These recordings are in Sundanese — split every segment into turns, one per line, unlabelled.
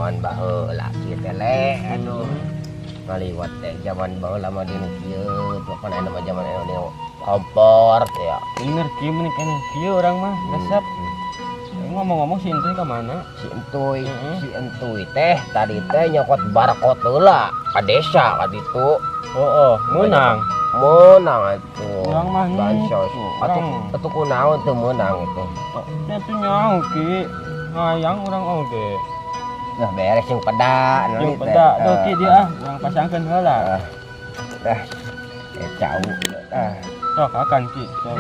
Zaman baheula kieu teh le, aduh. Ngaliwat teh zaman baheula mah dinu kieu, tuh kan aya mah zaman aya kompor teh ya.
Bener kieu meni keneh kieu urang mah resep. Ngomong-ngomong si Entuy ka mana?
Si Entuy, si Entuy teh tadi teh nyokot barcode heula ka desa ka ditu.
Heeh, meunang.
Meunang atuh.
Urang mah
bansos.
Atuh
atuh kunaon teu meunang itu?
Teh teu nyaho ki. Hayang urang oge.
Nah, beres yang peda
Yang peda, tuh ki dia ah, urang pasangkeun heula.
Dah. Cau. Ah.
Sok akan ki. Sok.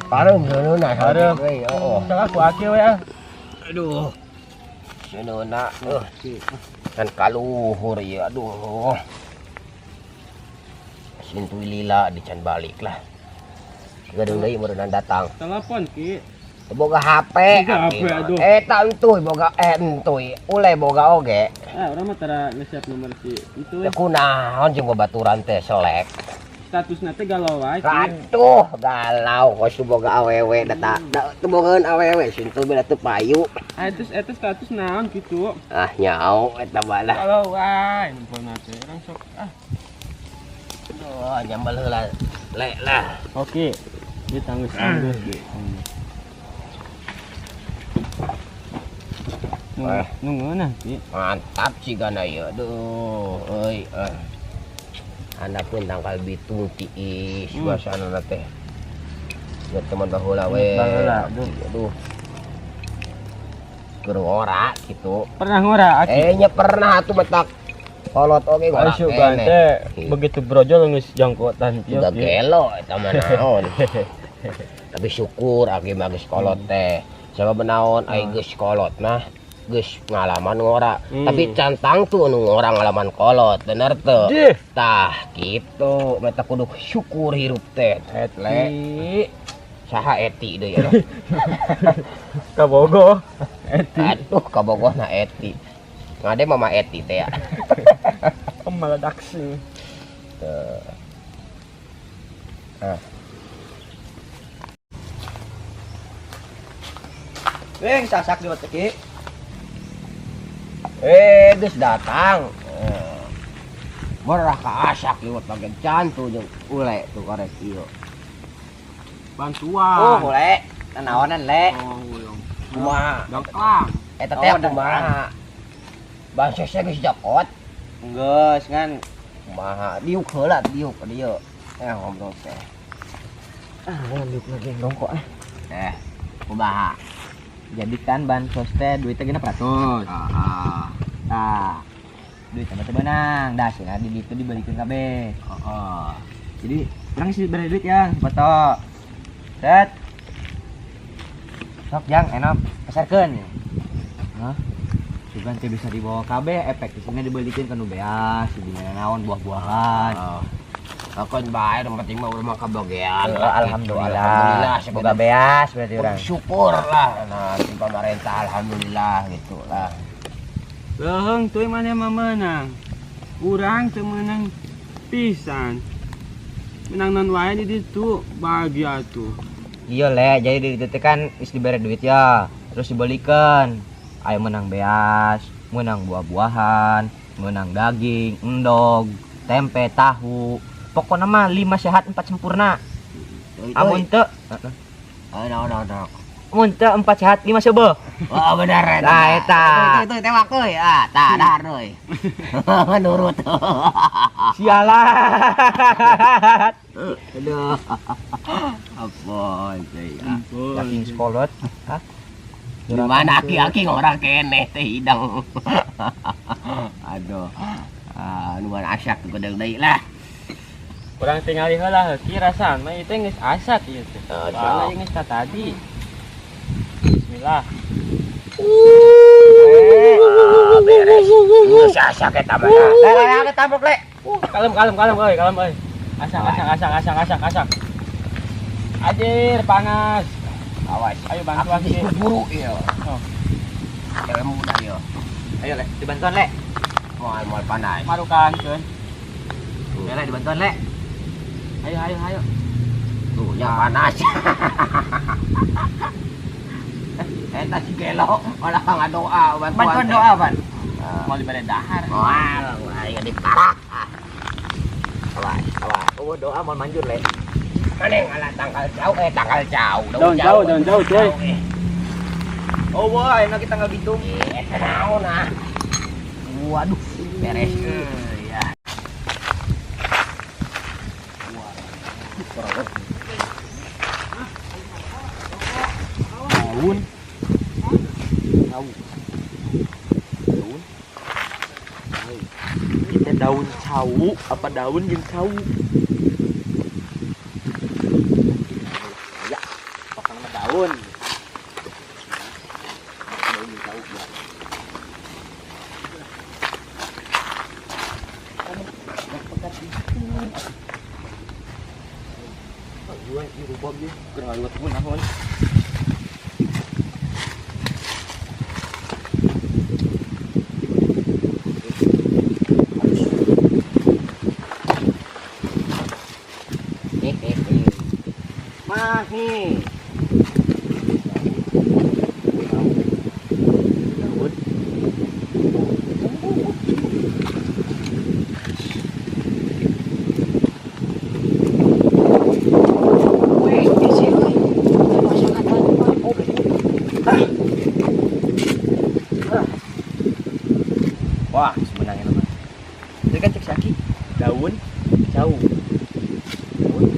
Pareum seuneuna
Pareum.
We, oh.
Sok aku aki we ah.
Aduh. Seuneuna euh. Kan kaluhur ieu aduh. Sintuy lila dican balik lah. Gadeung deui meureunna datang.
Telepon ki.
Boga HP.
Boga HP, aduh.
Eta entuy boga entuy. Ule boga oge.
Ah, urang mah tara nge-save nomor si entuy.
Teu kunaon jeung babaturan teh selek.
Statusna teh galau wae.
Aduh, galau kos boga awewe da ta. Da teu bogaeun awewe si entuy beda teu payu.
Ah, eta status naon kitu?
Ah, nyao eta mah lah.
Galau wae nempona teh urang sok ah.
Aduh, nyambel heula. Le lah.
Oke. Ieu tanggeus tanggeus ge. Nunggu nah, Ki.
Mantap sih gana ieu. Aduh, euy. Handapkeun tangkal bitung tiis suasana teh. Ya teman baheula we.
Baheula, aduh.
Aduh. Keur ngora kitu.
Pernah ngora aki?
Nya pernah atuh metak kolot oge ngora
Ayo
keneh.
teh begitu brojol geus jangkotan kieu.
Udah gelo eta mah naon. Tapi syukur aki mah geus kolot teh. Sabab naon ai geus kolot mah geus ngalaman ngora. Tapi cantang tuh nu ngora ngalaman kolot, bener teu? Tah kitu, meta kudu syukur hirup teh.
Eti.
Saha eti deui ya?
Kabogo. Eti.
Aduh, kabogohna eti. Ngade mama eti teh ya.
Meledak sih.
Tuh. Ah.
Weng sasak di otak ki.
Geus datang. Merah ka asak liwat bagian cantu jeung ule tuh korek ieu.
Bantuan.
Oh, ule. Nanaonan le.
Oh, ulung.
Kumaha?
Dongklang.
Eta teh
Oh,
kumaha? Bansosnya geus jokot.
Geus ngan
kumaha? Diuk heula, diuk ka dieu. Ngobrol teh.
Ah, urang diuk lagi dongkok ah.
Kumaha?
Jadi kan bansos teh duitnya 600.
Heeh.
Tah. Duit sama teh benang. Dah sih di ditu dibalikin kabeh.
Heeh.
Jadi urang sih beri duit yang foto. Set. Sok jang enak pasarkeun. Hah? Sugan teh bisa dibawa kabeh efek di sini dibalikin ke nu beas, di naon buah-buahan.
Heeh. Akan bae yang penting mah urang mah kabagean.
Oh, alhamdulillah.
Alhamdulillah,
boga beas berarti urang.
Syukur lah. Nah, si pemerintah alhamdulillah gitu lah.
Leuheung teuing maneh mah meunang. Urang teu meunang pisan. Menang non wae di ditu bahagia tuh.
Iya le, jadi di ditu teh kan geus dibere duit ya, terus dibalikan. Ayo menang beas, menang buah-buahan, menang daging, endog, tempe, tahu. Pokoknya mah 5 sehat 4 sempurna. Amun teu,
heeh. Nah, nah, nah.
Amun teu 4 sehat 5 seubeuh.
Wah, bener eta.
Nah, eta.
Itu tewak euy. Ah, tah dahar euy. Nurut.
Sialan.
Aduh. Apa sih?
Daging sekolot. Hah?
Di mana aki-aki ngora keneh teh hidang. Aduh. Ah, nu asak gedeung deui lah.
Urang tingali heula heuki rasaan mah ieu teh geus asak ieu teh. Soalna ieu geus tadi. Bismillah.
Beres. Geus asak eta mah.
Le, le, le, tampok le.
Kalem, kalem, kalem euy, kalem euy. Asak, asak, asak, asak, asak, asak. Anjir, panas.
Awas.
Ayo bantuan sih.
Buru ieu.
Oh.
Cewek muda ieu.
Ayo le, dibantuan le.
Moal moal panas.
Marukan keun.
Ayo le, dibantuan le.
Ayo, ayo, ayo.
Tuh, yang panas. Eta si gelo malah ngadoa bantuan.
Bantuan doa, Pan.
Mau dibere dahar.
Moal, aing diparak. Ah. Awas, awas.
Oh, doa mau manjur le.
Mana yang ngalah tangkal jauh tangkal jauh.
Daun jauh, daun jauh, cuy.
Oh, wah, enak kita nggak bitung.
Eh, naon ah. Waduh, beres euy ya.
Daun. Daun. Daun. Kita daun cau apa daun jeung cau?
Ya, pasang sama daun. Daun jeung cau ya. Jual di rubab dia, keur ngaliwat pun naon.
Mas nih.
Daun.
Weh, isi euy. Masakan bantuan. Oh,
Wah, sebenarnya nama. Jadi kan cek saki daun cau. Daun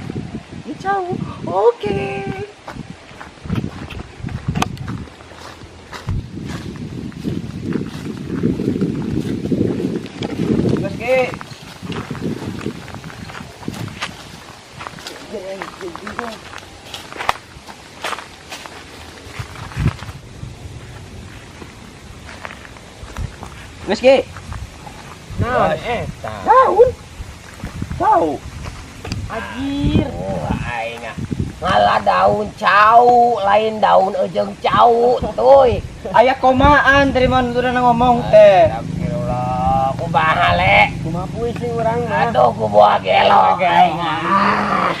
ini cau. Oke. Gas ke. Gas ke.
Naon eta?
Daun. Cau.
Anjir.
Oh, aing ah. Ngalah daun cau, lain daun ejeng cau, tuy.
Aya komaan dari mana udah ngomong teh.
Astagfirullah, kumaha le?
Kumaha puisi urang mah.
Aduh, ku buah gelo aing ah.